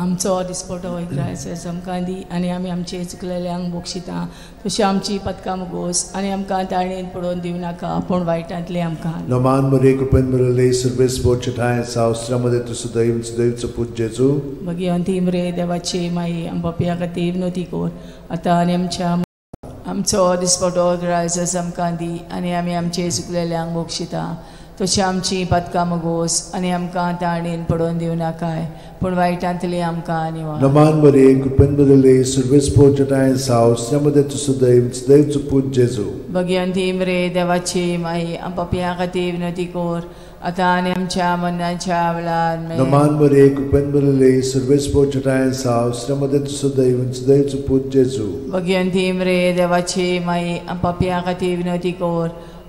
आमचो दिसपटो इग्रायस आमकां दी आनी आमी आमचे चुकलेल्यांक बक्षिता तशी आमची पदकां मुगोस आनी आमकां ताणेन पडोवन दिवं नाका पूण वायटांतले आमकां. नमान मरे कृपेन भरले सर्वेस्पर ठांय आसा उस्त्यामध्ये तूं सदैव सदैवचो पूत जेजू. भगिवंती मरे देवाची माई आम पापयां खातीर विनवती कर आतां आनी आमच्या. आमचो दिसपटो इग्रायस आमकां दी आनी आमी आमचे चुकलेल्यांक बक्षिता तशी आमची पदकां मुगोस आनी आमकां ताणेन पडोवन दिवं नाकाय पूण वायटांतली आमकां निवार. नमान मरे कृपेन भरले सर्वेस्पर ठांय आसा उस्त्यामध्ये तूं सदैव सदैवचो पूत जेजू. भगिवंती मरे देवाची माई आम पापयां खातीर विनवती कर आतां आनी आमच्या मरणाच्या वेळार. नमान मरे कृपेन भरले सर्वेस्पर ठांय आसा उस्त्यामध्ये तूं सदैव सदैवचो पूत जेजू. भगिवंती मरे देवाची माई आम पापयां खातीर विनवती कर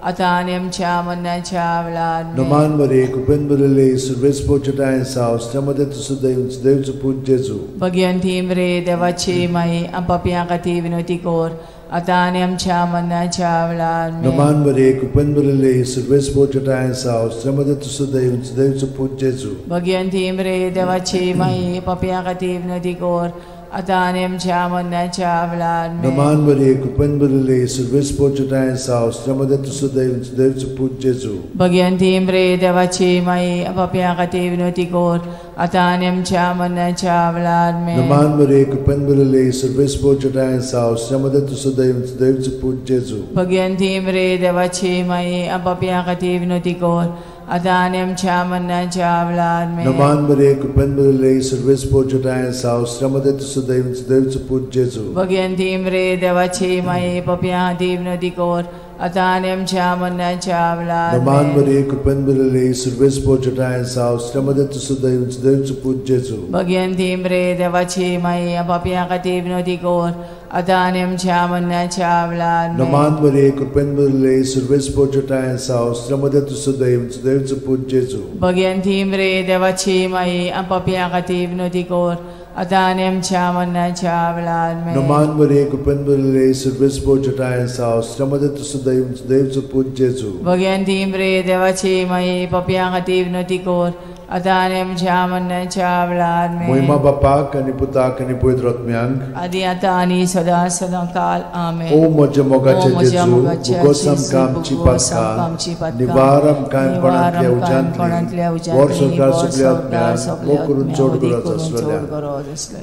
आतां आनी आमच्या मरणाच्या वेळार. नमान मरे कृपेन भरले सर्वेस्पर ठांय आसा उस्त्यामध्ये तूं सदैव सदैवचो पूत जेजू. भगिवंती मरे देवाची माई आम पापयां खातीर विनवती कर आतां आनी आमच्या मरणाच्या वेळार. नमान मरे कृपेन भरले सर्वेस्पर ठांय आसा उस्त्यामध्ये तूं सदैव सदैवचो पूत जेजू. भगिवंती मरे देवाची माई पापयां खातीर विनवती कर आतां आनी आमच्या मरणाच्या वेळार. नमान मरे कृपेन भरले सर्वेस्पर ठांय आसा उस्त्यामध्ये तूं सदैव सदैवचो पूत जेजू. भगिवंती मरे देवाची माई पापयां खातीर विनवती कर आतां आनी आमच्या मरणाच्या वेळार. नमान मरे कृपेन भरले सर्वेस्पर ठांय आसा उस्त्यामध्ये तूं सदैव सदैवचो पूत जेजू. भगिवंती मरे देवाची माई पापयां खातीर विनवती कर आतां आनी आमच्या मरणाच्या वेळार. नमान मरे कृपेन भरले सर्वेस्पर ठांय आसा उस्त्यामध्ये तूं सदैव सदैवचो पूत जेजू. भगिवंती मरे देवाची माई पापयां खातीर विनवती कर आतां आनी आमच्या मरणाच्या वेळार. नमान मरे कृपेन भरले सर्वेस्पर ठांय आसा उस्त्यामध्ये तूं सदैव सदैवचो पूत जेजू. भगिवंती मरे देवाची माई पापयां खातीर विनवती कर आतां आनी आमच्या मरणाच्या वेळार. नमान मरे कृपेन भरले सर्वेस्पर ठांय आसा उस्त्यामध्ये तूं सदैव सदैवचो पूत जेजू. भगिवंती मरे देवाची माई पापयां खातीर विनवती कर आतां आनी आमच्या मरणाच्या वेळार. नमान मरे कृपेन भरले सर्वेस्पर ठांय आसा उस्त्यामध्ये तूं सदैव सदैवचो पूत जेजू. भगिवंती मरे देवाची माई पापयां खातीर विनवती कर आतां आनी आमच्या मरणाच्या वेळार. महिमा बापाक आनी पुताक आनी पवित्र आत्म्याक आदी आतां आनी सदां सदां काल. आमेन. ओ म्हज्या मोगाचे जेजू, भोगोस आमकां आमची पातकां, निवार आमकां कांयपणांतल्या उज्यांतली, वर संवसार सगल्या आत्म्यांक मोग करून चड गरज आसलेल्या.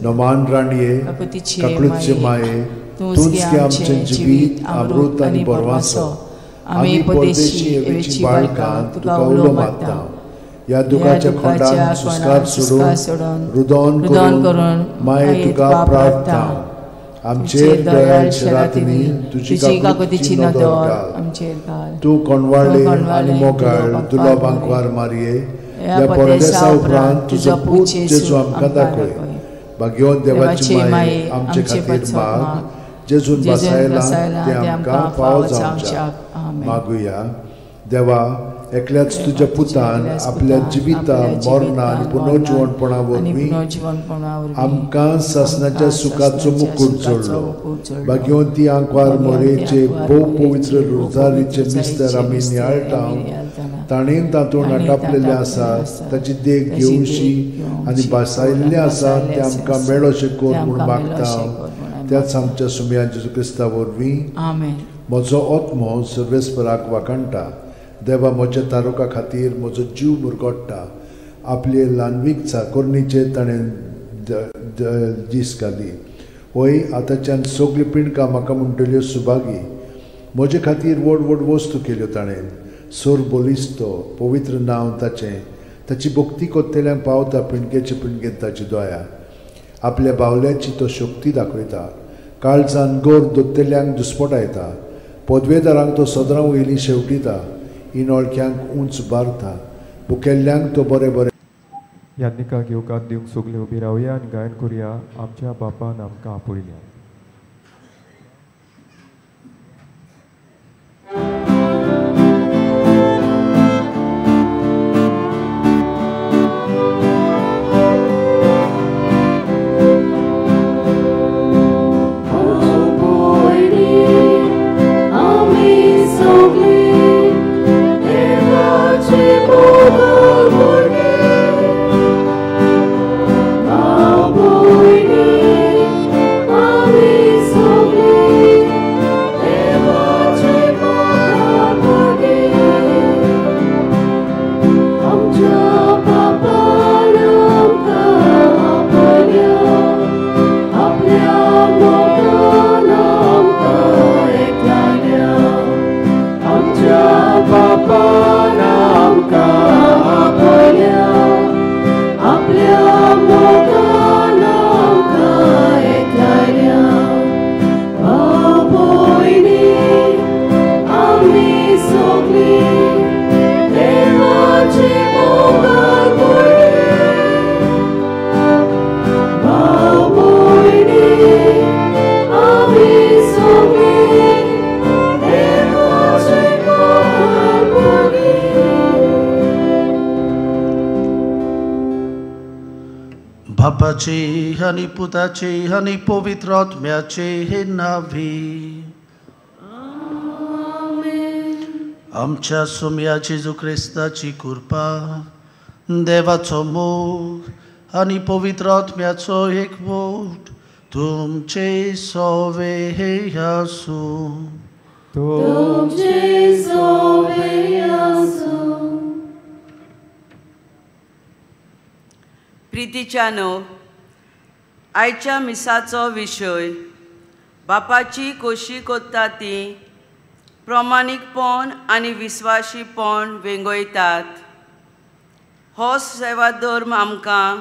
नमान राणये, काकळूतचे माये, तूंच की आमचें जिवीत अमृत आनी बरवासो. आमी परदेशी एवेची बाळकां तुका उलो मारता. ह्या दुखाच्या खोंडान सुस्कार सोडून रुदन करून माये तुका प्रार्थना. आमचेर दयाळ रातींनी तुजी काकुतीची नदर घाल. तूं कोणवाळे आनी मोगाळ दुर्लभ आंकवार मारये, ह्या परदेसा उपरांत तुजो पूत जेजू आमकां दाखय. भाग्यवंत देवाची माये आमचे खातीर माग, जेजून बसायला तें आमकां फावो जावच्याक. मागुया. देवा, एकल्याच तुज्या पुतान आपल्या जिविता मरणा आनी पुनर्जिवणपणा वरवीं आमकां सासणाच्या सुखाचो मुकूट जोडलो. भाग्यवंती आंकवार मोरेचे भोव पवित्र रोजारीचे मिस्तर आमी नियाळटा, ताणेन तातूंत आटापलेलें आसा ताची देख घेवशी आनी भासायिल्लें आसा तें आमकां मेळोशें कर म्हूण मागता. त्याच आमच्या सुमया जेजू क्रिस्ता वरवीं. म्हजो आत्मो सर्वेस्पराक वाखाणटा. देवा, म्हज्या तारुका खातीर म्हजो जीव मुरगोट्टा. आपले ल्हानवीक चाकोरणीचेर ताणें दीस घाली. हय, आतांच्यान सगळ्यो पिंडकां म्हाका म्हणटल्यो सुभागी. म्हजे खातीर व्हड व्हड वस्तू केल्यो ताणें. सोर बलिस्तो पवित्र नांव ताचें. ताची भक्ती कोत्तेल्यांक पावता पिंडकेचे पिंडकेन ताची दया. आपल्या बावल्याची तो शक्ती दाखयता. काळजान गोर दोत्तेल्यांक दुस्पटायता. पदवेदारांक तो सदरां वयली शेवटिता. इनोळख्यांक उंच बारता. भुकेल्ल्यांक तो बरें बरें. यादनिका घेवकात दिवंक सगळे उबी रावया आनी गायन करुया. आमच्या बापान आमकां आपयल्या. Oh, बापाचे आनी पुताचे आनी पवित्र आत्म्याचे हे नांवी. आमच्या सोम्या जेजू क्रिस्ताची कृपा, देवाचो मोग आनी पवित्र आत्म्याचो एकवट तुमचे सोवे आसूं. तुमचे सोवे आसूं. प्रितीच्यानो, आयच्या मिसाचो विशय बापाची खोशी कोत्ता ती प्रमाणीकपण आनी विस्वाशीपण वेंगयतात. हो सेवाधर्म आमकां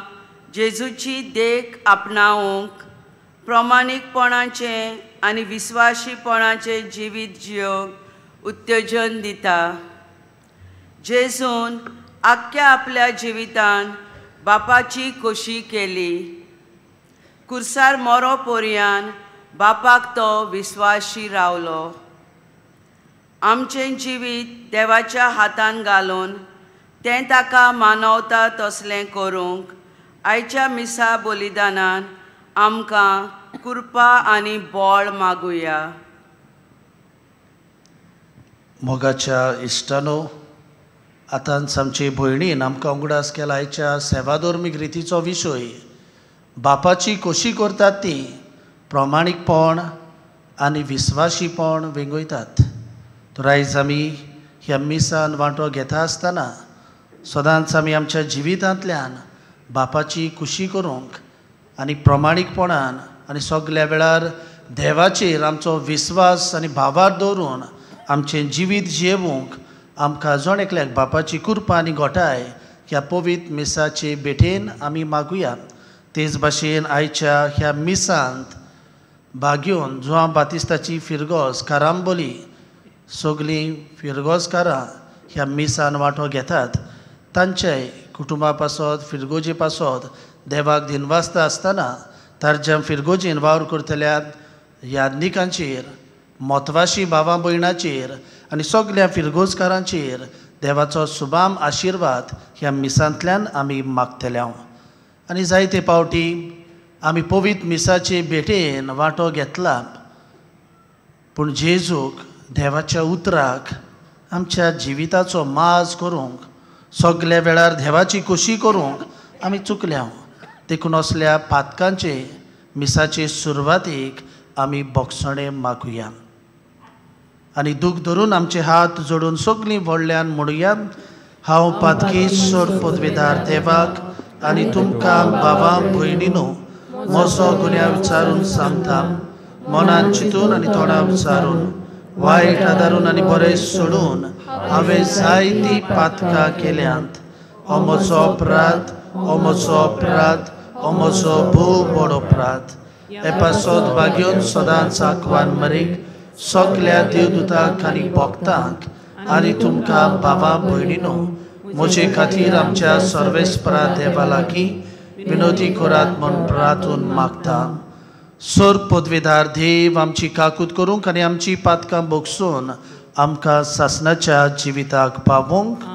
जेजूची देख आपणावंक प्रमाणीकपणाचें आनी विस्वाशीपणाचें जिवीत जियोंक उत्तेजन दिता. जेजून आख्ख्या आपल्या जिवितान बापाची खोशी केली. कुर्सार मोरो पोरयान बापाक तो विस्वाशी रावलो. आमचें जिवीत देवाच्या हातान घालून तें ताका मानवता तसलें करूंक आयच्या मिसा बलिदानान आमकां कृपा आनी बळ मागुया. मोगाच्या इश्टानो, आतांच आमचे भयणीन आमकां उगडास केला आयच्या सेवाधर्मीक रितीचो विशय बापाची खोशी करतात ती प्रमाणीकपण आनी विस्वाशीपण वेंगयतात. तर आयज आमी ह्या मिसान वांटो घेता आसतना सदांच आमी आमच्या जिवितांतल्यान बापाची खुशी करूंक आनी प्रमाणीकपणान आनी सगल्या वेळार देवाचेर आमचो विस्वास आनी भावार दवरून आमचें जिवीत जियेवंक आमकां जण एकल्याक बापाची कृपा आनी गोठाय ह्या पवित्र मिसाचे भेटेन आमी मागुया. तेच भाशेन आयच्या ह्या मिसांत भाग घेवन जुआंव बातिस्ताची फिरगोज कारांबोली सगळीं फिरगोजकारां ह्या मिसान वांटो घेतात. तांचे कुटुंबा पासत फिरगोजे पासत देवाक दिनवासता आसतना तारज्या फिरगोजेन वावर करतल्या याज्ञिकांचेर, म्हत्वाशी भावा भयणाचेर आनी सगल्या फिरगोजकारांचेर देवाचो सुबाम आशिर्वाद ह्या मिसांतल्यान आमी मागतले. आनी जायते पावटी आमी पवित्र मिसाचे भेटेन वांटो घेतला, पूण जेजूक देवाच्या उतराक आमच्या जिविताचो माज करूंक सगल्या वेळार देवाची खोशी करूंक आमी चुकल्या. देखून असल्या पातकांचे मिसाचे सुरवातीक आमी बोगसणें मागुया आनी दूख धरून आमचे हात जोडून सगळीं व्हडल्यान म्हणुया, हांव पातकी सोड पदवेदार देवाक आनी तुमकां भावा भयणीनो म्हजो गुन्यांव विचारून सांगता, मनान चिंतून आनी तोंडान विचारून, वायट आदारून आनी बरें सोडून हांवें जायतीं पातकां केल्यांत. हो म्हजो अपराध, हो म्हजो अपराध, हो म्हजो भोव व्हड अपराध. हे पासत भाग्योन सदांच आकवान मरीक सगल्या देवदूतांक आनी भक्तांक आनी तुमकां भावा भयणीनो म्हजे खातीर आमच्या सर्वेस्परा देवा लागीं विनोदी करात म्हूण प्रार्थून मागता. सोर पदवेदार देव आमची काकूत करूंक आनी आमची पातकां भोगसून आमकां सासणाच्या जिविताक पावोवंक.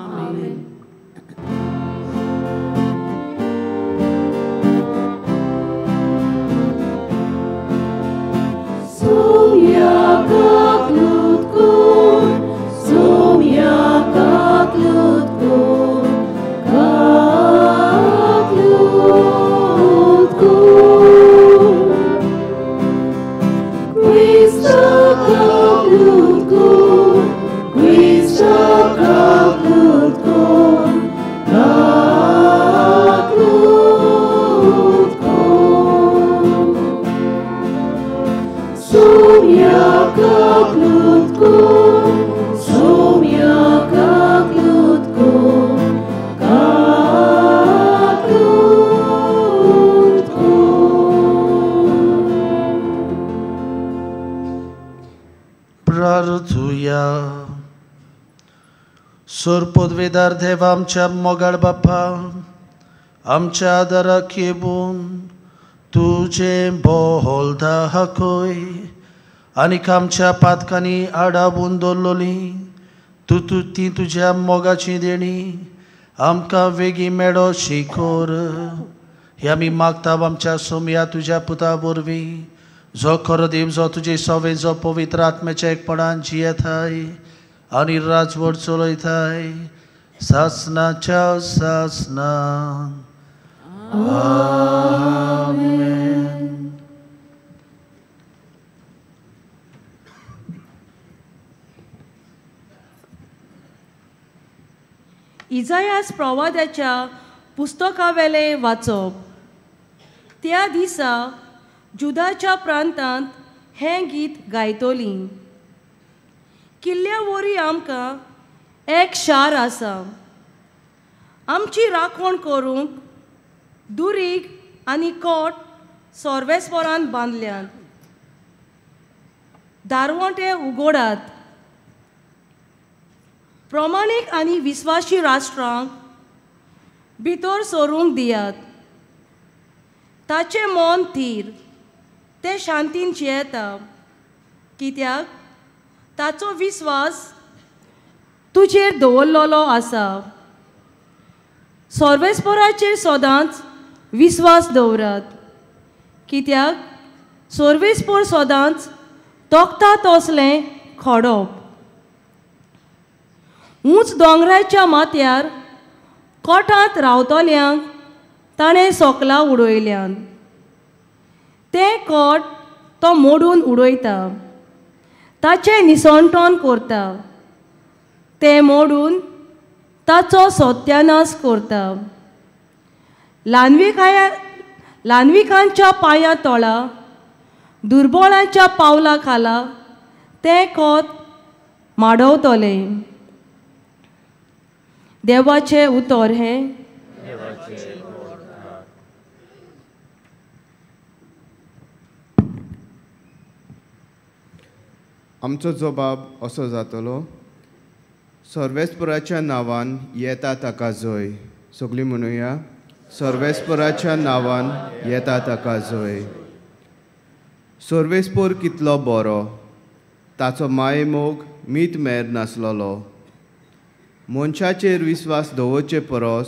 सोर पदवेदार देवा आमच्या मोगाळ बापा, आमच्या आदाराक येवन तुजें बोल दाखय आनीक आमच्या पातकांनी आडावून दवरलोली तूं तूं ती तुज्या मोगाची देणी आमकां वेगीं मेळो शिकोर. हे आमी मागता आमच्या सोमया तुज्या पुता वरवीं, जो खरो देव, जो तुजे सवे, जो पवित्र आत्म्याच्या एकपणान जियेताय आनी राजवट चलयताय सासनाच्या सासना. आमेन. इजायास प्रवाद्याच्या पुस्तकावेलें वाचप. त्या दिसा जुदाच्या प्रांतांत हें गीत गायतलीं. किल्ल्या वरी आमकां एक शार आसा, आमची राखण करूंक दुरीग आनी कोट सर्वेस्परान बांदल्यात. दारवंटे उगोडात. प्रमाणीक आनी विस्वाशी राष्ट्रांक भितर सरूंक दियात. ताचें मन थीर, तें शांतीन जियेता, कित्याक ताचो विस्वास तुजेर दवरलेलो आसा. सर्वेस्पराचेर सदांच विस्वास दवरात, कित्याक सर्वेस्पर सदांच तोखता तसलें खडप. ऊंच दोंगराच्या माथ्यार कोटांत रावतल्यांक ताणें सोकलां उडयल्यान. तें कोट तो मोडून उडयता, ताचें निसणटण करता, तें मोडून ताचो सत्यानाश करता. ल्हानविकांच्या पांया तोळा, दुर्बळांच्या पावला खाला तें कोत माडवतलें. देवाचें उतर हें. आमचो जबाब असो जातलो, सर्वेस्पराच्या नांवान येता ताका जय. सगळीं म्हणुया, सर्वेस्पराच्या नांवान येता ताका जय. सर्वेस्पर कितलो बरो, ताचो मायेमोग मीत मेर नासलेलो. मनशाचेर विस्वास दवरचे परस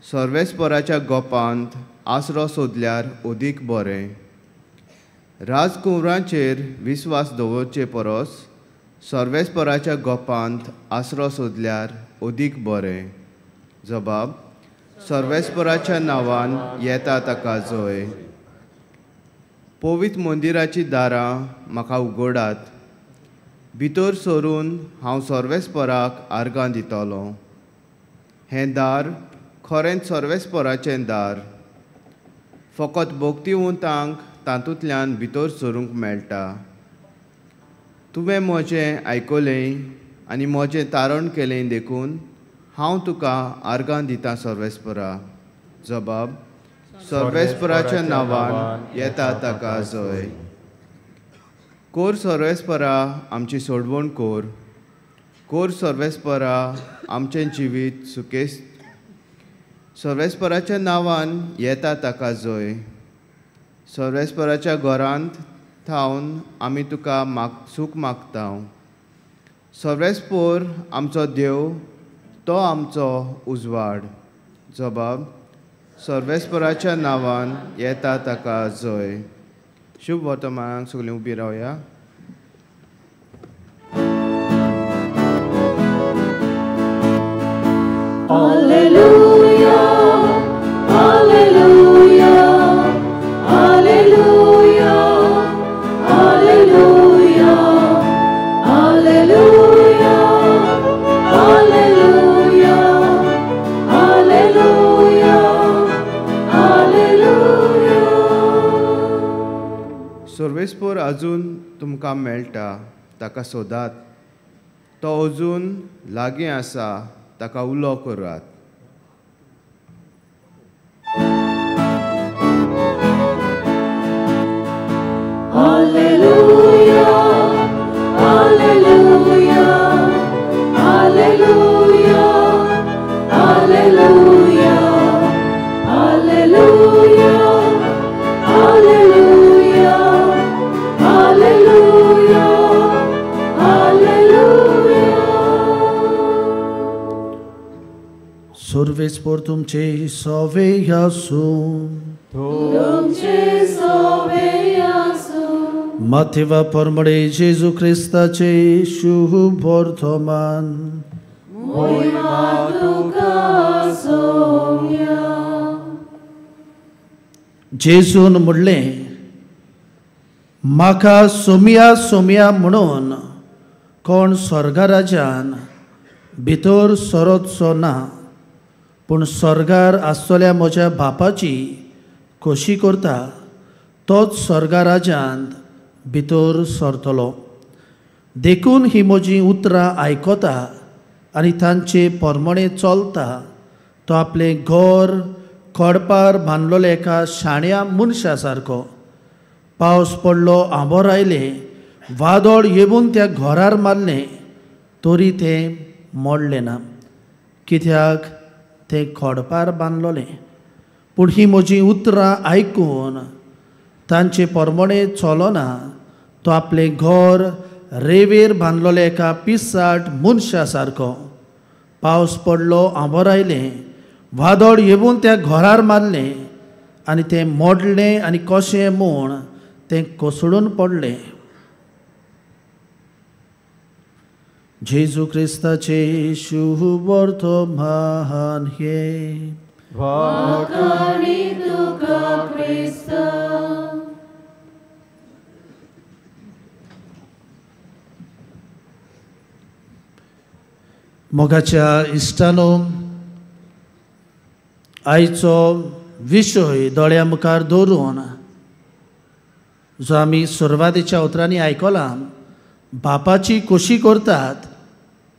सर्वेस्पराच्या गोपांत आसरो सोदल्यार अदीक बरें. राजकुंवरांचेर विस्वास दवरचे परस सर्वेस्पराच्या गोपांत आसरो सोदल्यार अदीक बरें. जबाब, सर्वेस्पराच्या नांवान येता ताका जय. पवित्र मंदिराची दारां म्हाका उगडात, भितर सरून हांव सर्वेस्पराक आर्गां दितलो. हें दार खरेंच सर्वेस्पराचें दार, फकत भक्तिवंतांक तातूंतल्यान भितर सरूंक मेळटा. तुवें म्हजें आयकलें आनी म्हजें तारण केलें देखून हांव तुका आर्गां दितां सर्वेस्परा. जबाब, सर्वेस्पराच्या नांवान येता ताका जय. कोर सर्वेस्परा आमची सोडवण कोर, कोर सर्वेस्परा आमचें जिवीत सुकेस्त. सर्वेस्पराच्या नांवान येता ताका जय. सर्वेस्पराच्या घरांत थावन आमी तुका सूख मागता. सर्वेस्पर आमचो देव, तो आमचो उजवाड. जबाब, सर्वेस्पराच्या नांवान येता ताका जय. शुभ वर्तमानाक सगळीं उबी रावया. Alleluia, Alleluia, Alleluia, Alleluia, Alleluia, Alleluia, Alleluia, Alleluia. सर्वेस्पर अजून तुमकां मेळटा, ताका सोदात. तो अजून लागीं आसा, ताका उलो करात. Alleluia, Alleluia, Alleluia, Alleluia, Alleluia, Alleluia, Alleluia, Alleluia. सर्वेस्पर तुमचे सवे आसूं. तुमचे सोबे आसूं. माथेवा परमडे जेजू क्रिस्ताचे शुभ वर्तमान. मोहिमा तुका सोम्या. जेजून म्हणलें, म्हाका सोमिया सोमिया म्हणून कोण स्वर्गराजान भितर सरचो ना, पूण स्वर्गार आसतल्या म्हज्या बापाची खोशी करता तोच स्वर्गराजांत भितर सरतलो. देखून ही म्हजी उतरां आयकता आनी तांचे परमणे चलता तो आपलें घर खडपार बांदलेलो एका शाण्या मनशा सारको. पावस पडलो, आंबोर आयलें, वादळ येवन त्या घरार मारलें, तरी तें मोडलें ना, कित्याक तें खडपार बांदलेलें. पूण ही म्हजी उतरां आयकून तांचे परमणे चलना तो आपलें घर रेवेर बांदलेलो एका पिसाट मनशा सारको. पावस पडलो, आंबोर आयलें, वादळ येवन त्या घरार मारलें आनी तें मोडलें आनी कशें म्हूण तें कोसळून पडलें. जेजू क्रिस्ताचे शुभ वर्तमान हें. वाखाणी तुका क्रिस्ता. मोगाच्या इश्टानो, आयचो विशय दोळ्या मुखार दवरून जो आमी सुरवातेच्या उतरांनी आयकला, बापाची खोशी करतात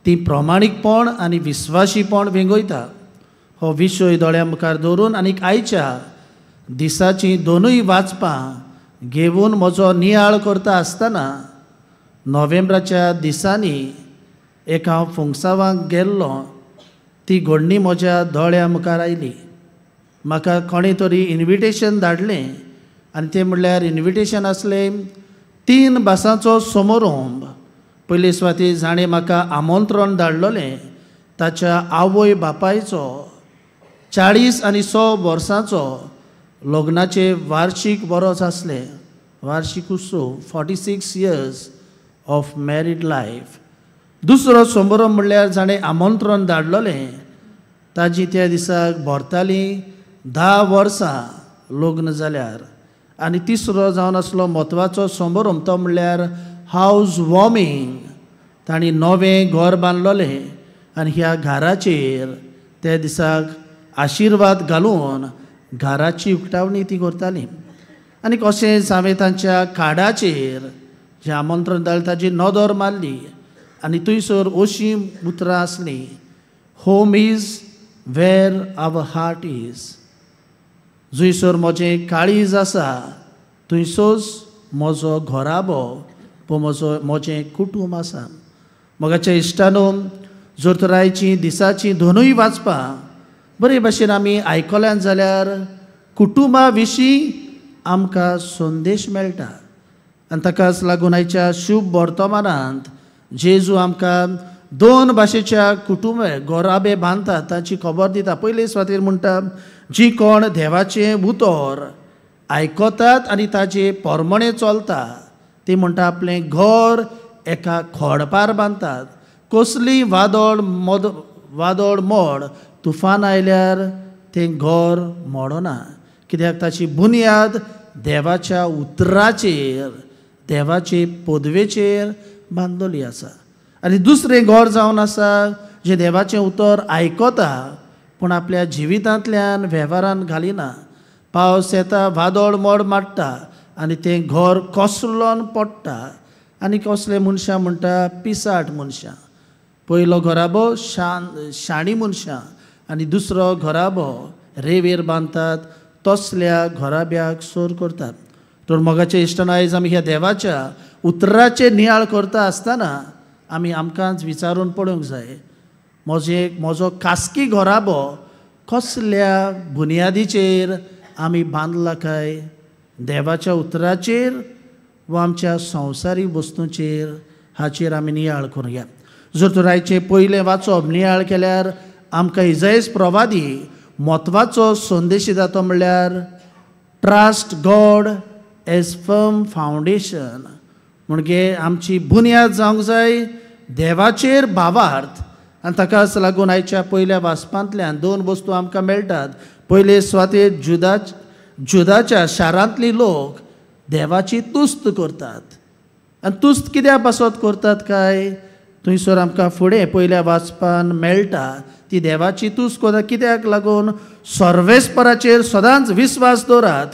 ती प्रमाणीकपण आनी विस्वाशीपण वेंगयता. हो विशय दोळ्या मुखार दवरून आनी आयच्या दिसाची दोनूय वाचपां घेवन म्हजो नियाळ करता आसतना नोव्हेंबराच्या दिसांनी एक हांव फुंगसावांक गेल्लो, ती घडणी म्हज्या दोळ्या मुखार आयली. म्हाका कोणें तरी इन्विटेशन धाडलें आनी तें म्हणल्यार इन्विटेशन आसलें 3 भासांचो समारंभ. पयले सुवातेर जाणें म्हाका आमंत्रण धाडलेलें ताच्या आवय बापायचो 40 आनी 100 वर्सांचो लग्नाचे वार्षीक बरोच आसलें, वार्षीक उत्सव, 46 years of married life. दुसरो समारंभ म्हणल्यार जाणें आमंत्रण धाडलेलें ताजी त्या दिसाक भरतालीं 10 वर्सां लग्न जाल्यार. आनी तिसरो जावन आसलो म्हत्वाचो समारंभ तो म्हणल्यार हावज वॉर्मिंग. तांणी नवें घर बांदलेलें आनी ह्या घराचेर त्या दिसाक आशिर्वाद घालून घराची उक्तावणी ती करताली. आनी कशेंच हांवें तांच्या कार्डाचेर जें आमंत्रण धाडलें ताजी नदर मारली आनी थंयसर अशीं उतरां आसलीं, home is where our heart is. जंयसर म्हजें काळीज आसा थंयसोच म्हजो घराबो म्हजो म्हजें कुटूंब आसा. मोगाच्या इश्टानो, जर तर आयची दिसाची दोनूय वाचपां बरे भाशेन आमी आयकल्यान जाल्यार कुटुंबा विशीं आमकां संदेश मेळटा. आनी ताकाच लागून आयच्या शुभ वर्तमानांत जेजू आमकां 2 भाशेच्या कुटुंब घराबे बांदतात तांची खबर दिता. पयले सुवातेर म्हणटा, जी कोण देवाचें उतर आयकतात आनी ताजे परमणे चलता ती म्हणटा आपलें घर एका खडपार बांदतात. कसली वादळ वादळ मोड तुफान आयल्यार तें घर मोडना, कित्याक ताची बुन्याद देवाच्या उतराचेर, देवाचे पदवेचेर बांदलेली आसा. आनी दुसरें घर जावन आसा जें देवाचें उतर आयकता पूण आपल्या जिवितांतल्यान वेव्हारान घालिना. पावस येता, वादळ मोड मारता आनी तें घर कोसळून पडटा. आनी कसले मनशां म्हणटा पिसाट मनशां. पयलो घराबो शाणी मनशां आनी दुसरो घराबो रेवेर बांदतात तसल्या घराब्याक सोर करतात. तर मोगाचे इश्टान, आयज आमी ह्या देवाच्या उतराचे नियाळ करता आसतना आमी आमकांच विचारून पळोवंक जाय, म्हजो खासगी घराबो कसल्या बुन्यादीचेर आमी बांदला काय, देवाच्या उतराचेर वा आमच्या संवसारीक वस्तूंचेर, हाचेर आमी नियाळ करुया. जर तर आयचें पयलें वाचप नियाळ केल्यार आमकां इजायस प्रवादी म्हत्वाचो संदेश दिता तो म्हणल्यार Trust God as firm foundation. म्हणजे आमची बुन्याद जावंक जाय देवाचेर भावार्थ. आनी ताकाच लागून आयच्या पयल्या वाचपांतल्यान दोन वस्तू आमकां मेळटात. पयले सुवातेर जुदाच्या शारांतली लोक देवाची तुस्त करतात. आनी तुस्त कित्या पासत करतात काय थंयसर आमकां फुडें पयल्या वाचपान मेळटा ती देवाची तुस्त करतात कित्याक लागून सर्वेस्पराचेर सदांच विस्वास दवरात,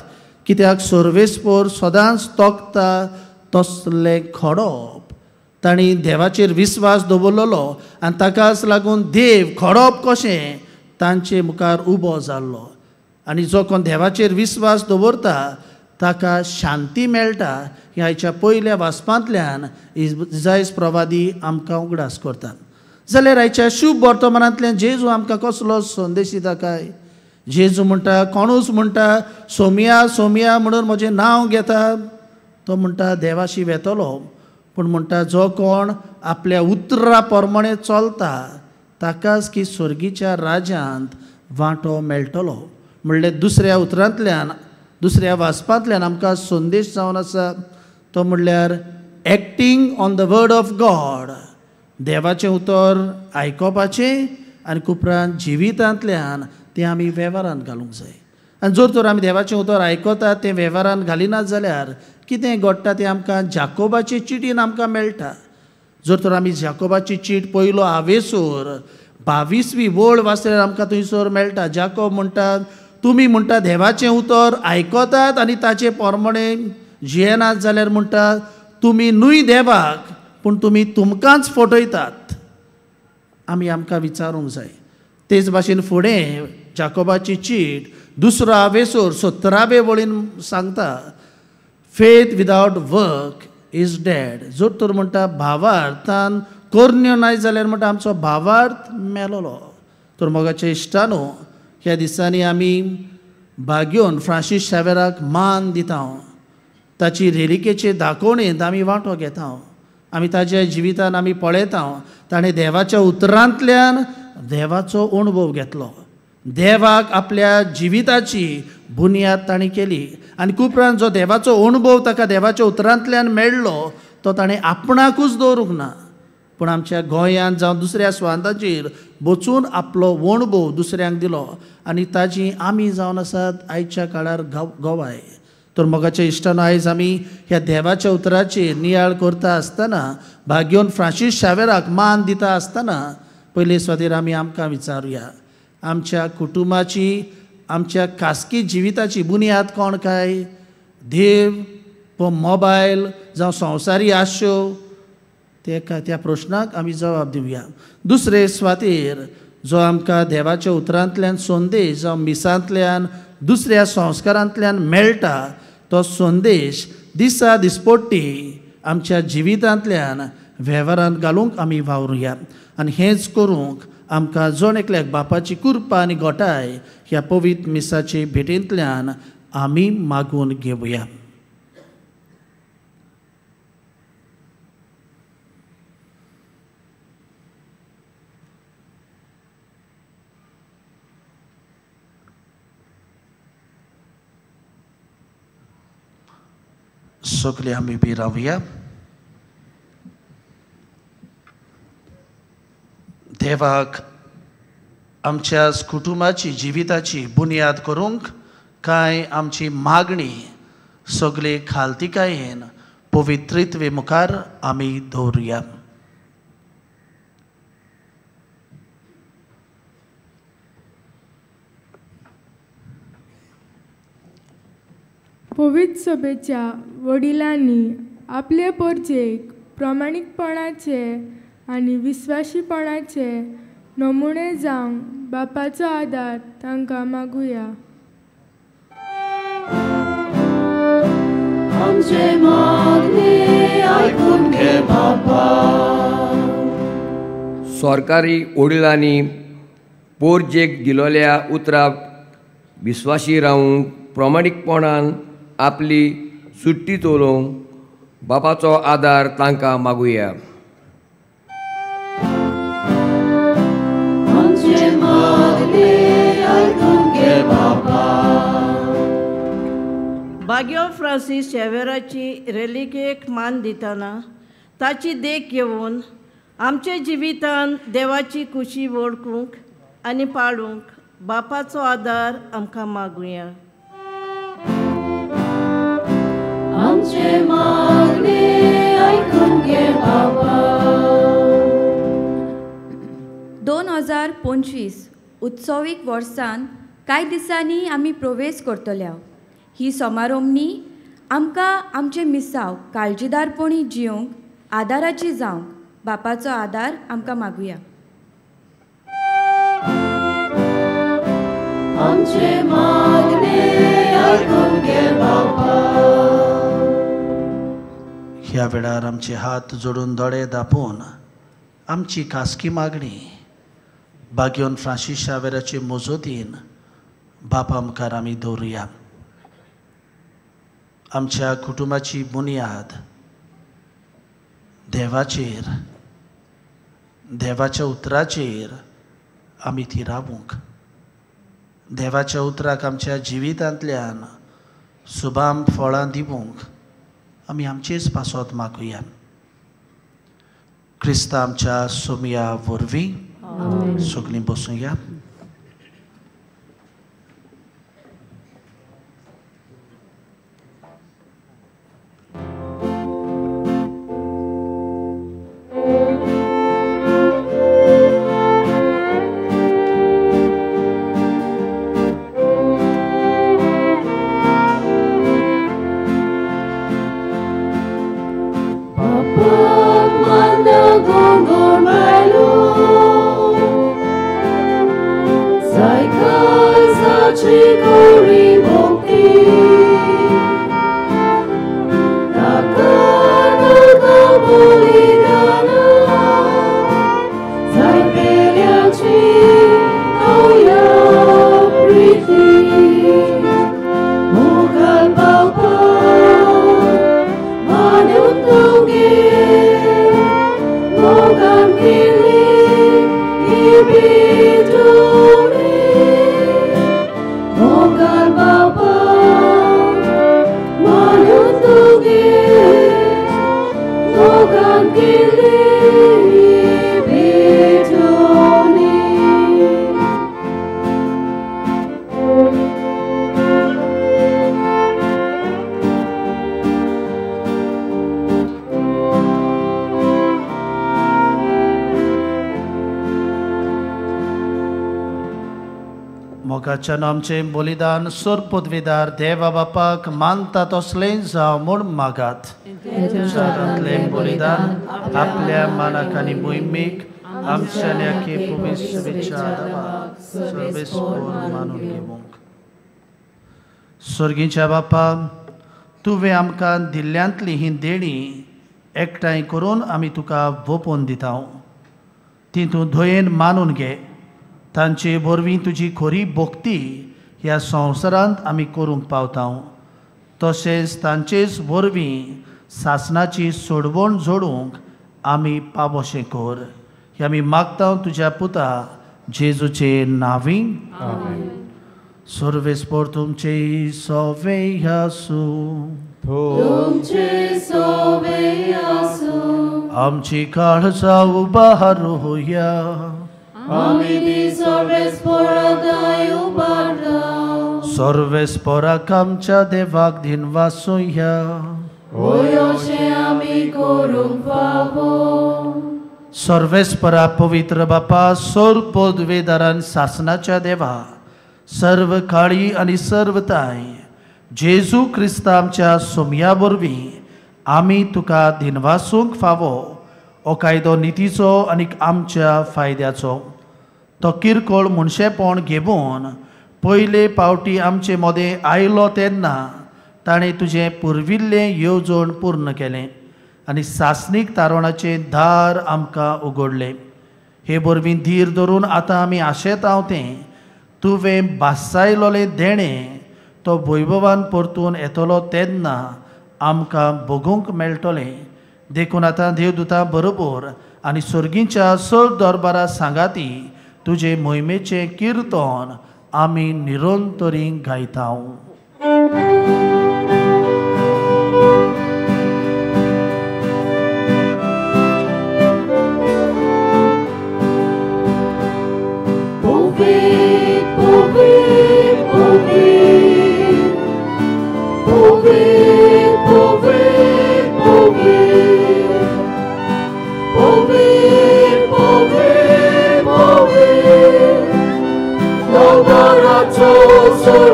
कित्याक सर्वेस्पर सदांच तोखता तसलें खडप. तांणी देवाचेर विस्वास दवरलेलो आनी ताकाच लागून देव खडप कशें तांचे मुखार उबो जाल्लो. आनी जो कोण देवाचेर विस्वास दवरता ताका शांती मेळटा. ह्या आयच्या पयल्या वाचपांतल्यान इजायस प्रवादी आमकां उगडास करतात. जाल्यार आयच्या शुभ वर्तमानांतल्यान जेजू आमकां कसलो संदेश दिता काय? जेजू म्हणटा, कोणूच म्हणटा सोमिया सोमिया म्हणून म्हजें नांव घेता, तो म्हणटा देवाशी वेतलो. पूण म्हणटा जो कोण आपल्या उतरा प्रमाणे चलता ताकाच की स्वर्गीच्या राज्यांत वांटो मेळटलो. म्हणल्यार दुसऱ्या उतरांतल्यान दुसऱ्या वाचपांतल्यान आमकां संदेश जावन आसा तो म्हणल्यार acting on the word of God. देवाचें उतर आयकोपाचें आनी उपरांत जिवितांतल्यान तें आमी वेव्हारांत घालूंक जाय. आनी जर तर आमी देवाचें उतर आयकतात तें वेव्हारांत घालिनात जाल्यार कितें घडटा तें आमकां जाकोबाचे चिटीन आमकां मेळटा. जर तर आमी जाकोबाची चीट पयलो आवेसूर 22वी वळ वाचल्यार आमकां थंयसर मेळटा. जाकोब म्हणटा तुमी म्हणटा देवाचें उतर आयकतात आनी ताचे प्रमाणे जियेनात जाल्यार म्हणटा तुमी न्हय देवाक पूण तुमी तुमकांच फटयतात. आमी आमकां विचारूंक जाय. तेच भाशेन फुडें जाकोबाची चीट दुसरो आवेसूर 17वे वळीन सांगता faith without work is dead. जर तर म्हणटा भावार्थान करण्यो नाय जाल्यार म्हणटा आमचो भावार्थ मेलोलो. तर मोगाच्या इश्टानो, ह्या दिसांनी आमी भाग्योन फ्रांसीस शावेराक मान दिता. ताची रेलिकेचे दाखोवणेंत आमी वांटो घेता. आमी ताच्या जिवितान आमी पळयता ताणें देवाच्या उतरांतल्यान देवाचो अणभव घेतलो. देवाक आपल्या जिविताची बुन्याद ताणें केली आनी उपरांत जो देवाचो अणभव ताका देवाच्या उतरांतल्यान मेळ्ळो तो ताणें आपणाकूच दवरूंक ना, पूण आमच्या गोंयांत जावं दुसऱ्या स्वांताचेर वचून आपलो अणभव दुसऱ्यांक दिलो आनी ताजी आमी जावन आसात आयच्या काळार गोवाय. तर मोगाच्या इश्टानो, आयज आमी ह्या देवाच्या उतराचेर नियाळ करता आसतना भाग्योन फ्रांसीस शावेराक मान दिता आसतना पयले सुवातेर आमी आमकां विचारुया आमच्या कुटुंबाची आमच्या खासगी जिविताची बुन्याद कोण काय? देव व मोबायल जावं संवसारी आश्यो? तेका त्या प्रश्नाक आमी जबाब दिवया. दुसरे सुवातेर जो आमकां देवाच्या उतरांतल्यान संदेश जावं मिसांतल्यान दुसऱ्या संस्कारांतल्यान मेळटा तो संदेश दिसा दिसपट्टी आमच्या जिवितांतल्यान वेव्हारांत घालूंक आमी वावरुया. आनी हेंच करूंक आमकां जण एकल्याक बापाची कृपा आनी गोटाय ह्या पवित्र मिसाचे भेटेंतल्यान आमी मागून घेवया. सगळे आमी बी रावया. देवाक आमच्या कुटुंबाची जिविताची बुन्याद करूंक कांय आमची मागणी सगळे खालतिकायेन पवित्रित्वे मुखार आमी दवरुया. पवित्र सभेच्या वडिलांनी आपले परजेक प्रामाणीकपणाचे आनी विस्वाशीपणाचे नमुने जावंक बापाचो आदार तांकां मागुया. आमचे मागणे आयकून घे बापा. सरकारी वडिलांनी पोरजेक दिलोल्या उतराक विस्वाशी रावूंक प्रामाणीकपणान आपली सुट्टी चलोवंक बापाचो आदार तांकां मागुया. आमचे मागणे आयकून घे बापा. बाग्यो फ्रांसीस शेवेराची रेलिकेक मान दितना ताची देख घेवन आमच्या जिवितान देवाची खुशी वळखूंक आनी पाळूंक बापाचो आदार आमकां मागुया. आमचे मागणे आयकून घे बाबा. 2025 उत्सवीक वर्सान कांय दिसांनी आमी प्रवेश करतल्या. ही समारोमणी आमकां आमचे मिसाव काळजीदारपणी जिवंक आदाराची जावंक बापाचो आदार आमकां मागुया. आमचे मागणे आयकून घे बाबा. ह्या वेळार आमचे हात जोडून दोळे दापून आमची खासगी मागणी बाग्योन फ्रांसीस शावेराचे मोजोतीन बापा मुखार आमी दवरुया. आमच्या कुटुंबाची बुन्याद देवाचेर, देवाच्या उतराचेर आमी ती रावूंक, देवाच्या उतराक आमच्या जिवितांतल्यान सुबाम फळां दिवंक आमी आमचेच पासत मागुया. क्रिस्ता आमच्या सोमया वरवीं सगळीं बसुया. मोगाच्यान आमचें बलिदान सोर पदवीदार देवा बापाक मानता तसलें जावं म्हूण मागात. हातांतलें बलिदान आपल्या मानाक आनी मोहिमेक आमच्या मानून घेवंक. सर्गीच्या बापा, तुवें आमकां दिल्ल्यांतली ही देणी एकठांय करून आमी तुका वोपून दिता. ती तूं धंयेन मानून घे. तांचे वरवीं तुजी खरी भक्ती ह्या संवसारांत आमी करूंक पावता. तशेंच तांचेच वरवीं सासणाची सोडवण जोडूंक आमी पावोशें कर. हे आमी मागता तुज्या पुता जेजूचे नांवी. सर्वेस्पोर तुमचे सोवे आसूं. तुमचे सोवे आसूं. आमची काळजां उबारुया. आमी ती सर्वेस्पोराक उबारता. सर्वेस्पोराक आमच्या देवाक दिनवासुया. होय अशें आमी करूंक फावो. सर्वेस्परा पवित्र बापा, सोर पदवेदारान सासनाच्या देवा, सर्व काळी आनी सर्व ताय जेजू क्रिस्ता आमच्या सोमया वरवीं आमी तुका दिनवासूंक फावो. हो कायदो नितीचो आनी आमच्या फायद्याचो. तो किरकोळ मनशेपण घेवन पयले पावटी आमचे मदें आयलो तेन्ना ताणें तुजें पुर्विल्लें येवजण पूर्ण केलें आनी सासणीक तारवणाचें दार आमकां उगडलें. हे वरवीं धीर धरून आतां आमी आशेतांव तें तुवें भासायलोलें देणें तो वैभवान परतून येतलो तेन्ना आमकां भोगूंक मेळटलें. देखून आतां देवदूता बरोबर आनी सर्गीच्या सर दरबारा सांगाती तुजे मोहिमेचें किर्तन आमी निरंतरी गायता.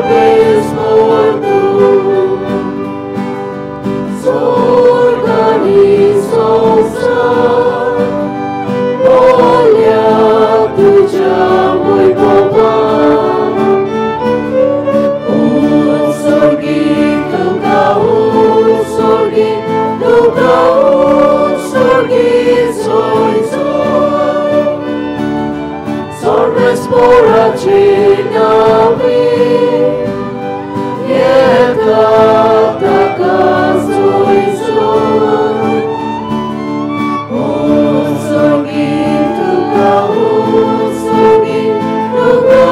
सोर्वेस्पोर तूं सोर्गानी संवसार बोल्या तुज्या वैभवान उत्सर्गीत तुका उत्सर्गीत तुका उत्सर्गीत जोय जोय सोर्वेस्पोराचे नांवे येता ताका जोय जोय उत्सर्गीत तुका उत्सर्गीत तुका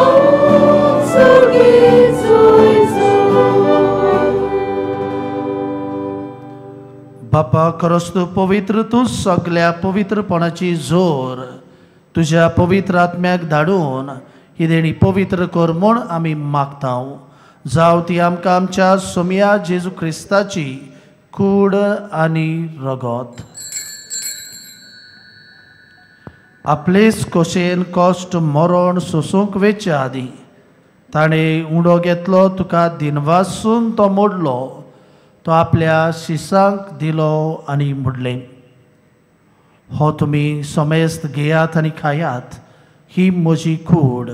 उत्सर्गीत जोय जोय. बापा खरोच तूं पवित्र, तूं सगल्या पवित्रपणाची जोर तुज्या पवित्र आत्म्याक धाडून ही देणी पवित्र कर म्हूण आमी मागता. जावं ती आमकां आमच्या सोमया जेजू क्रिस्ताची कूड आनी रगत. आपलेच खोशेन कश्ट मरण सोसूंक वेचे आदीं ताणें उंडो घेतलो, तुका दिनवासून तो मोडलो, तो आपल्या शिसांक दिलो आनी म्हणलें, हो तुमी समेस्त घेयात आनी खायात, ही म्हजी कूड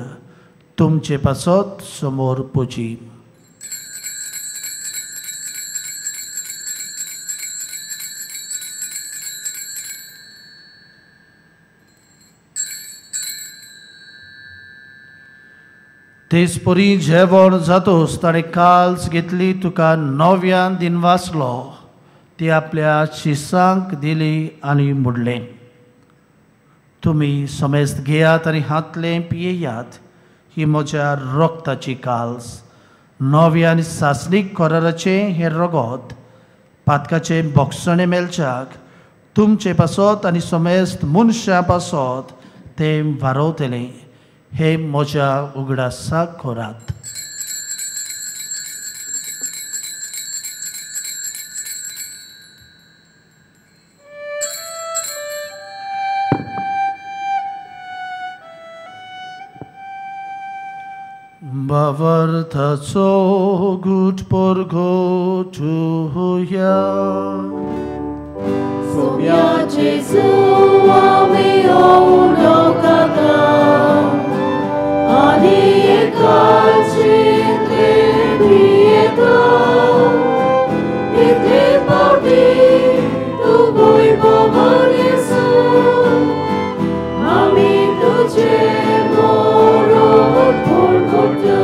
तुमचे पासत समोर पुजी. तेच परी जेवण जातोच ताणें काल्स घेतली, तुका नव्यान दिनवासलो, ती आपल्या शिसांक दिली आनी म्हणलें, तुमी समेस्त घेयात आनी हातलें पियेयात, ही म्हज्या रक्ताची काल्स, नव्या आनी सासणीक कराराचें हें रगत पातकाचें बोगसणें मेळच्याक तुमचे पासत आनी समेस्त मनशां पासत तें वारोवतलें. हे म्हज्या उगडासाक करात. भावार्थाचो गूट परगटुया. सोम्या जेजू आमी उलोवता आनी एकाचेंतले पियेता, इतले फावटी तूं वैभवान येसू आमी तुजें मरण परगटा.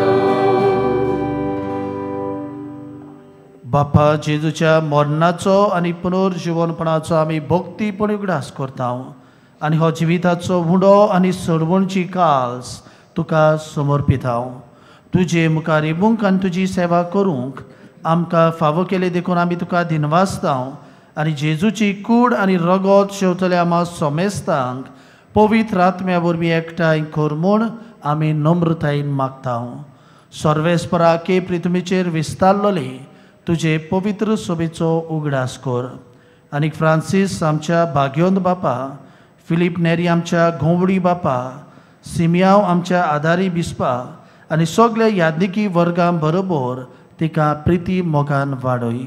बापा जेजूच्या मरणाचो आनी पुनर्जिवनपणाचो आमी भक्तीपणी उगडास करता आनी हो जिविताचो उंडो आनी सोडवणची काल्स तुका समर्पिता. तुजे मुखार येवंक आनी तुजी सेवा करूंक आमकां फावो केले देखून आमी तुका दिनवासता आनी जेजूची कूड आनी रगत शेवतल्या आमा समेस्तांक पवित्र आत्म्या वरवीं एकठांय कर म्हूण आमी नम्रतायेन मागता. सर्वेस्परा के पृथ्वीचेर विस्तारलोले तुजे पवित्र सोबेचो उगडास कर आनी फ्रांसीस आमच्या भाग्योंत बापा, फिलीप नेरी आमच्या घोवडी बापा, सिमियांव आमच्या आदारी बिस्पा आनी सगल्या यादनिकी वर्गां बरोबर तिका प्रिती मोगान वाडय.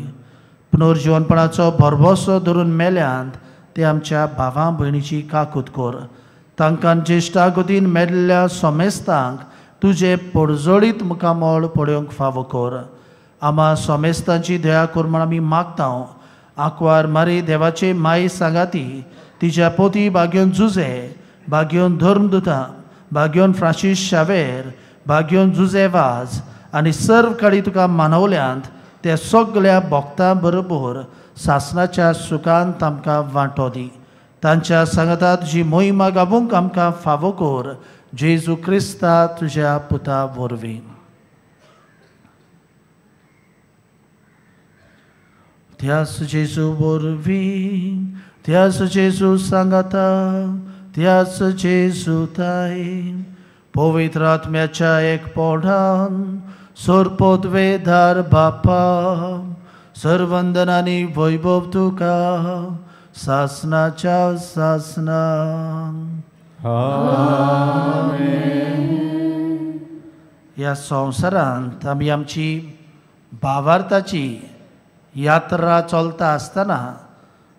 पुनर्जिवनपणाचो भरभोसो धरून मेल्यांत ते आमच्या भावां भयणीची काकूत कर. तांकां ज्येश्ठा गोतीन मेल्ल्या सोमेस्तांक तुजें पोडजोळीत मुखामळ पळोवंक फावो कर. आमा सोमेस्तांची दया कर म्हूण आमी मागता. आंकवार मारी देवाचे माई सांगाती तिच्या पोती भाग्योन जुजे, भाग्योन धर्मदुता, भाग्योन फ्रांसीस शावेर, भाग्योन जुजे वाज आनी सर्व काळी तुका मानवल्यांत त्या सगल्या भक्तां बरोबर सासणाच्या सुखान आमकां वांटो दी. तांच्या सांगाता तुजी मोहिमा गावूंक आमकां फावो कर, जेजू क्रिस्ता तुज्या पुता वरवीं. त्यास जेजू वरवीं, त्यास जेजू सांगाता, त्यास जेजू ताय पवित्र आत्म्याच्या एकपणान सोरपोतवेदार बापा सर्वंदन आनी वैभव तुका सासनाच्या सासनां. आमेन. ह्या संवसारांत आमी आमची भावार्थाची यात्रा चलता आसतना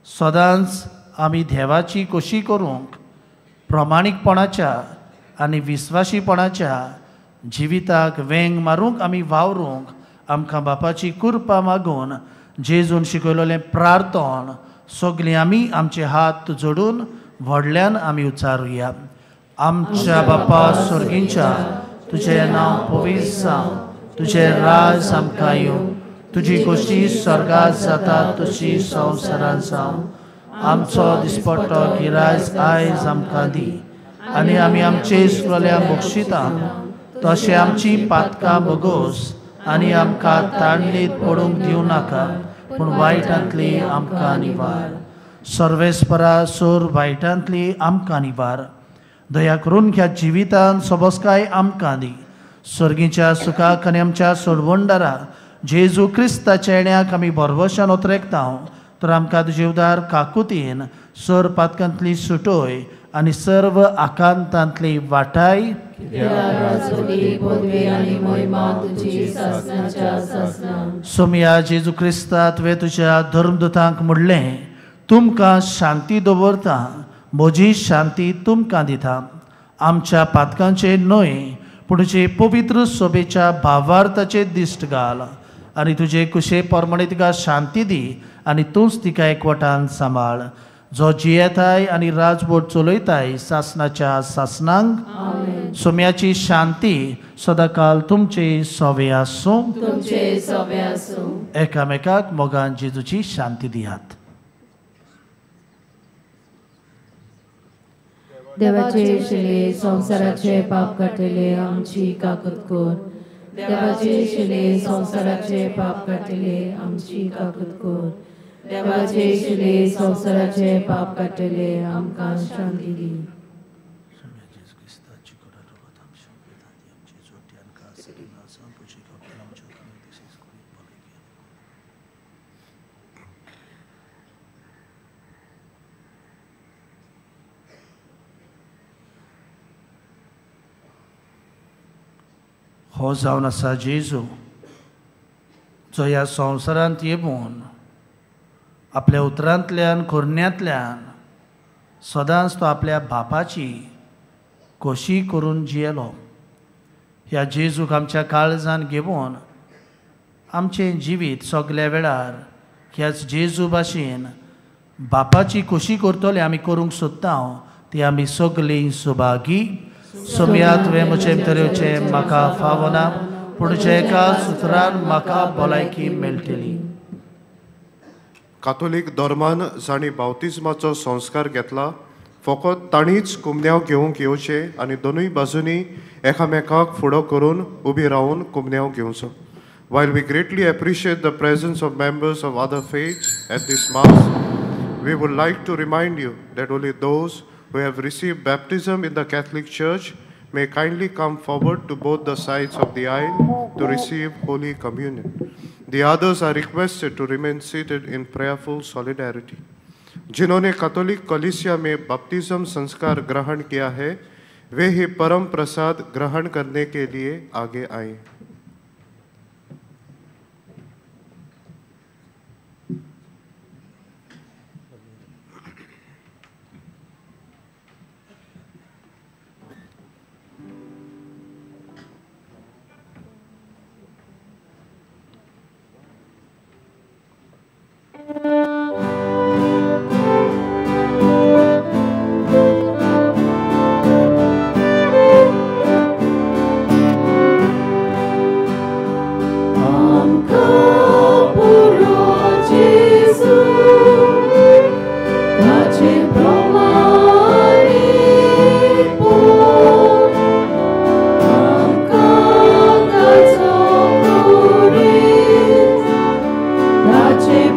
सदांच आमी देवाची कोशी करूंक प्रमाणीकपणाच्या आनी विस्वाशीपणाच्या जिविताक वेंग मारूंक आमी वावरूंक आमकां बापाची कृपा मागून जेजून शिकयलेलें प्रार्थन सगळीं आमी आमचे हात जोडून व्हडल्यान आमी उच्चारुया. आमच्या बापा स्वर्गींच्या, तुजें नांव पवित्र जावं, तुजें राज आमकां येवं, तुजी खोशी स्वर्गांत जाता तशी संवसारांत जावं. आमचो दिसपट्टो गिरायज आयज आमकां दी आनी आमी आमचे सुरल्या बक्षिता तशें आमची पातकां भोगोस आनी आमकां ताणलीत पडूंक दिवं नाका, पूण वायटांतली आमकां निवार. सर्वेस्परा सोर वायटांतली आमकां निवार. दया करून ह्या जिवितान सोबसकाय आमकां दी. सर्गीच्या सुखाक आनी आमच्या सोडवणदारा जेजू क्रिस्ताच्या येण्याक आमी भरवशान ओतरेकता तर आमकां तुजे उदार काकुतीन सर पातकांतली सुटोय आनी सर्व आकांतांतली वाटाय. सोमया जेजू क्रिस्ता, तुवें तुज्या धर्मदूतांक म्हणलें, तुमकां शांती दवरता, म्हजी शांती तुमकां दिता. आमच्या पातकांचे न्हय पूण तुजे पवित्र सोबेच्या भावार्थाचे दिश्ट घाल आनी तुजे कुशे प्रमाणे तिका शांती दी आनी तूंच तिका एकवटान सांबाळ, जो जियेताय आनी राजवट चलयताय सासनाच्या सासनांक. सोम्याची शांती सदाकाल तुमचे सोवे आसूं. एकामेकाक मोगान जेजूची शांती दियात. देवाचे शिले संवसाराचे पाप काडटले आमची काकूत कर. देवाचे शिले संवसाराचे पाप काडटले आमची काकूत कर. देवाचे शिले संवसाराचे पाप काडटले आमकां शांती दी. हो जावन आसा जेजू, जो ह्या संवसारांत येवन आपल्या उतरांतल्यान करण्यांतल्यान सदांच तो आपल्या बापाची खोशी करून जियेलो. ह्या जेजूक आमच्या काळजान घेवन आमचें जिवीत सगल्या वेळार ह्याच जेजू भाशेन बापाची खोशी करतले आमी करूंक सोदता ती आमी सगळीं सुभागी. सोमया, तुवें म्हजे भितर येवचें म्हाका फावना, पूण तुज्या एका सुत्रान म्हाका भलायकी मेळटली. कातोलीक धर्मान जांणी बावतिज्माचो संस्कार घेतला फकत तांणीच कुमन्यांव घेवंक येवचें आनी दोनूय बाजूंनी एकामेकाक फुडो करून उबी रावन कुमन्यांव घेवचो. While we greatly appreciate the presence of members of other faiths at this mass, we would like to remind you that only those who have received baptism in the Catholic Church may kindly come forward to both the sides of the aisle to receive Holy Communion. The others are requested to remain seated in prayerful solidarity. जिन्होंने Catholic कलीसिया में बपतिस्म संस्कार ग्रहण किया है वे ही परम प्रसाद ग्रहण करने K लिए आगे आए.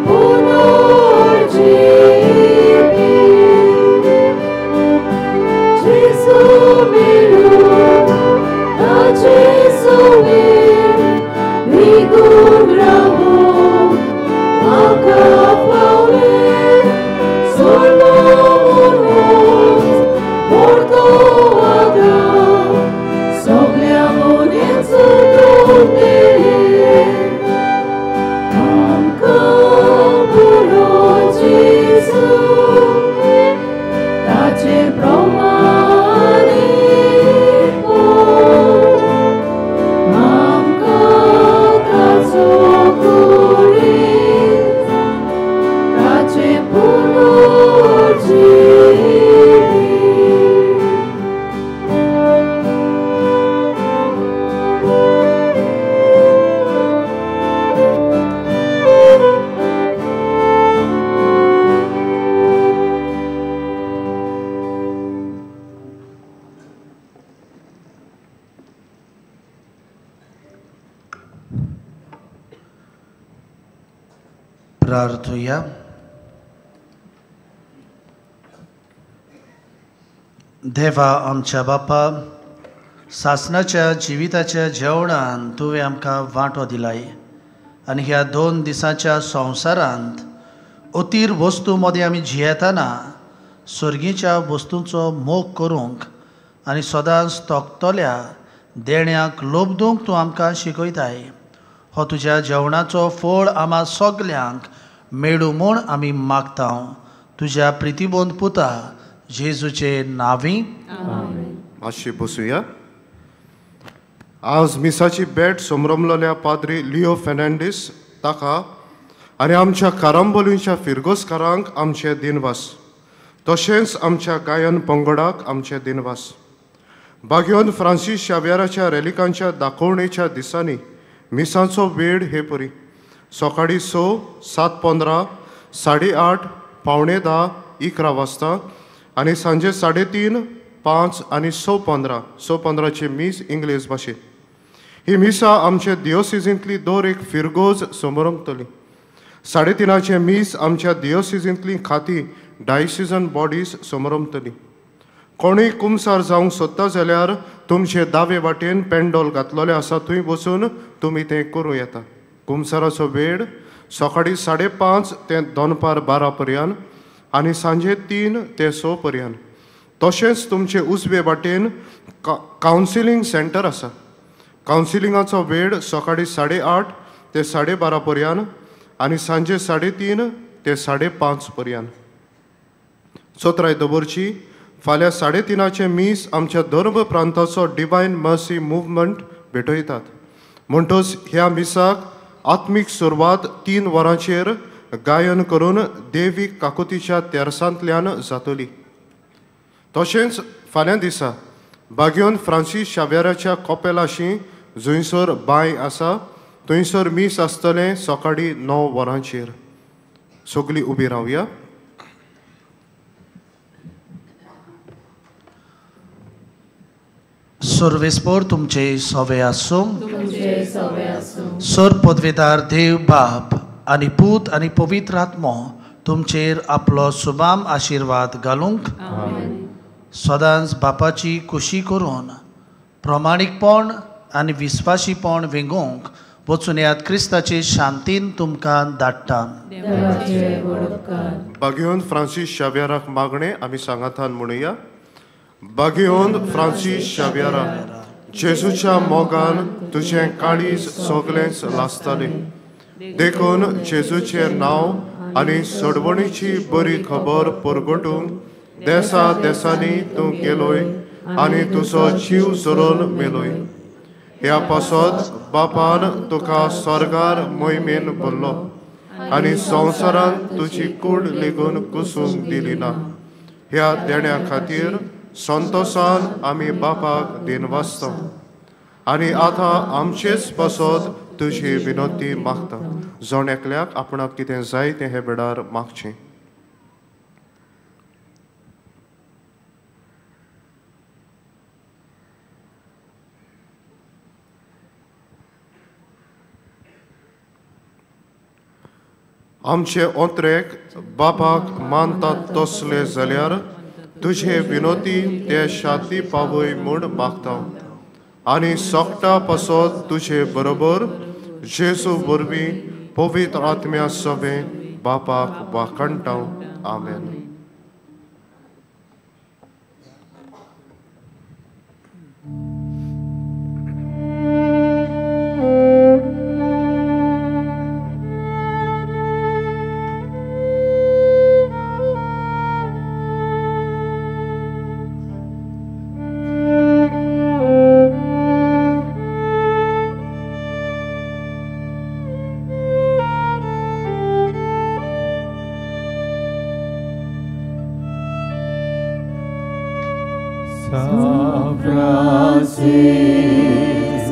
Puno प्रार्थुया. देवा आमच्या बापा, सासनाच्या जिविताच्या जेवणान तुवें आमकां वांटो दिलाय आनी ह्या 2 दिसांच्या संवसारांत अतीर वस्तू मदें आमी जियेतना सर्गीच्या वस्तूंचो मोग करूंक आनी सदांच तोखतल्या देण्याक लोबदूंक तूं आमकां शिकयताय. हो तुज्या जेवणाचो फळ आमा सगल्यांक मेळूं म्हूण आमी मागता तुज्या प्रितीबोंद पुता जेजूचे नांवी. मातशी बसुया. आज मिसाची भेट समरमलोल्या पाद्री लिओ फेर्नांडीस ताका आनी आमच्या कारांबोलीच्या फिरगोसकारांक आमचे दिनवास, तशेंच आमच्या गायन पंगडाक आमचे दिनवास. बागयोन फ्रांसीस शाव्याराच्या रेलिकांच्या दाखोवणेच्या दिसांनी मिसांचो वेळ हे परी सकाळीं 6, 7:15, 8:30, 9:45, 11 वाजता आनी सांजे 3:30, 5 आनी 6:15. 6:15 मीस इंग्लीश भाशेंत. ही मिसां आमच्या दियोसिजींतली दर एक फिरगोज समरमतली. 3:30 मीस आमच्या दियोसिजींतली खाती डायसिजन बॉडीज समरमतली. कोणूय कुमसार जावंक सोदता जाल्यार तुमचे दावे वाटेन पेंडोल घातलेलें आसा, थंय वचून तुमी तें करूं येता. कुमसाराचो वेळ सकाळीं 5:30 ते दनपार 12 पर्यंत आनी सांजे 3 ते 6 पर्यंत. तशेंच तुमचे उजवे वाटेन कावन्सिलींग सेंटर आसा. कावन्सिलिंगाचो वेळ सकाळीं 8:30 ते 12:30 पर्यंत आनी सांजे 3:30 ते 5:30 पर्यंत. चोत्राय दवरची फाल्यां 3:30 मीस आमच्या धर्म प्रांताचो डिवायन मर्सी मुवमेंट भेटयतात. म्हणटच ह्या मिसाक आत्मीक सुरवात 3 वरांचेर गायन करून देवी काकुतीच्या तेरसांतल्यान जातली. तशेंच फाल्यां दिसा बागयोन फ्रांसीस शाव्याराच्या कॉपेलाशी जंयसर बांय आसा थंयसर मीस आसतलें सकाळीं 9 वरांचेर. सगळीं उबी रावया. सर्वेस्पोर तुमचे सवे आसूं. सर पदवेदार देव बाप आनी पूत आनी पवित्र आत्मो तुमचेर आपलो सुबाम आशिर्वाद घालूंक सदांच बापाची खुशी करून प्रमाणीकपण आनी विस्वाशीपण वेंगोवंक वचून याद क्रिस्ताचे शांतीन तुमकां धाडटा. बागयोन फ्रांसीस शाव्याराक मागणें आमी सांगातान म्हणुया. बागयोन फ्रांसीस शाव्यारा, जेजूच्या मोगान तुजें काळीज सगळेंच लासतालें, देखून जेजूचें नांव आनी सोडवणीची बरी खबर परगटूंक देसा देसांनी तूं गेलोय आनी तुजो जीव झरोवन मेलोय. ह्या पासत बापान तुका स्वर्गार मोहिमेन भरलो आनी संवसारान तुजी कूड लेगून कुसूंक दिली ना. ह्या देण्या खातीर संतोसान आमी बापाक दिनवासता आनी आतां आमचेच पासत तुजी विनंती मागता. जण एकल्याक आपणाक कितें जाय तें हे वेळार मागचें. आमचे ओंत्रेक बापाक मानतात तसले जाल्यार तुझे विनोती ते शांती पावय म्हूण मागता आनी सोकटा पासत तुजे बरोबर जेजू वरवीं पवित्र आत्म्या सवें बापाक वाखणटा. आमेन. Jesus,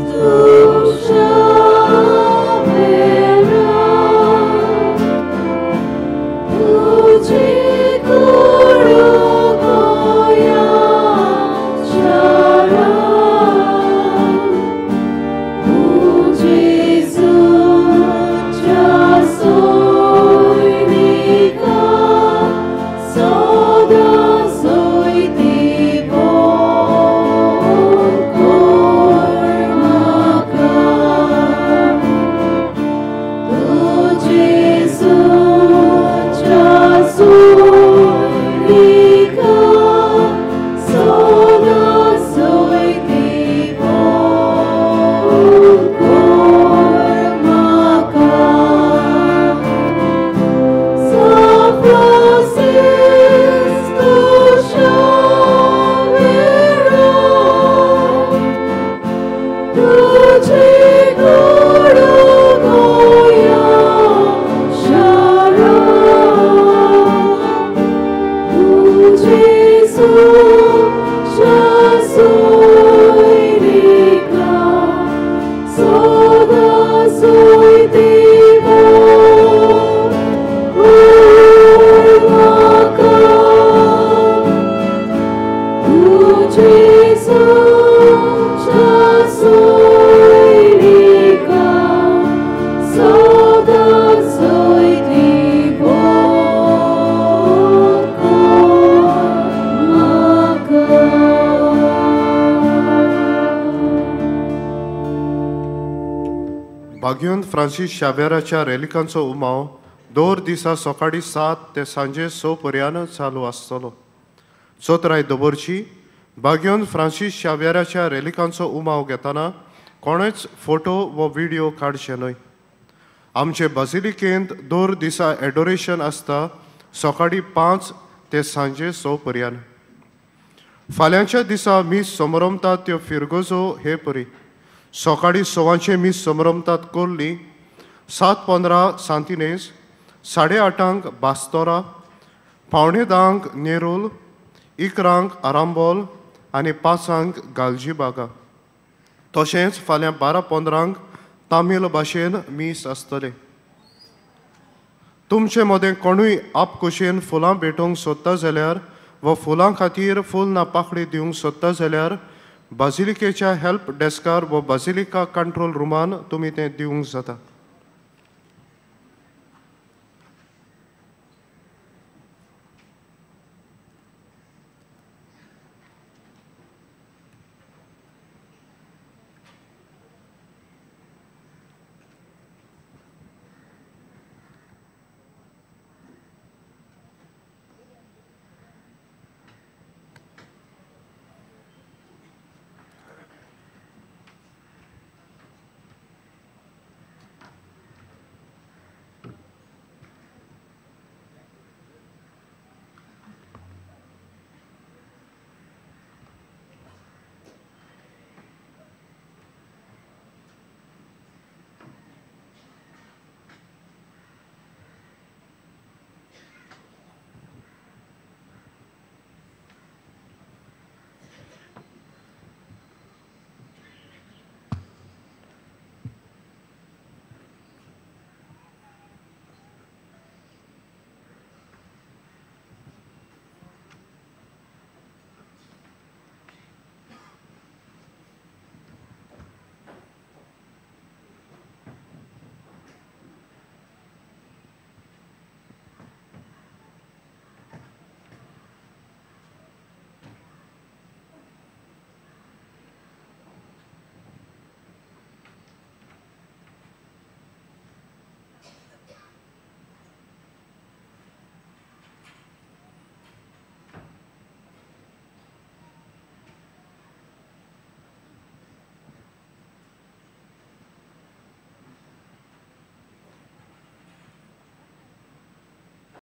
फ्रांसीस शाव्येराच्या रेलिकांचो उमाव दर दिसा सकाळीं 7 ते सांजे 6 पर्यंत चालू आसतलो. चोत्राय दवरची बाग्योन फ्रांसीस शाव्येराच्या रेलिकांचो उमाव घेतना कोणेच फोटो वा व्हिडिओ काडचे न्हय. आमचे बाजिलिकेंत दर दिसा एडोरेशन आसता सकाळीं 5 ते सांजे 6 पर्यंत. फाल्यांच्या दिसा मीस समरमतात त्यो फिरगोजो हे परी सकाळीं 6 मीस समरमतात कोर्ली, 7:15 सांतिनेज, 8:30 बास्तोरा, 9:45 नेरूल, 11 आरांबोल आनी 5 गालजी बागा. तशेंच फाल्यां 12:15 तामील भाशेन मीस आसतलें. तुमचे मदें कोणूय आपकुशेन फुलां भेटोवंक सोदता जाल्यार वा फुलां खातीर फूल ना पाकळी दिवंक सोदता जाल्यार बाजिलिकेच्या हेल्प डेस्कार वा बाजिलिका कंट्रोल रुमान तुमी तें दिवंक जाता.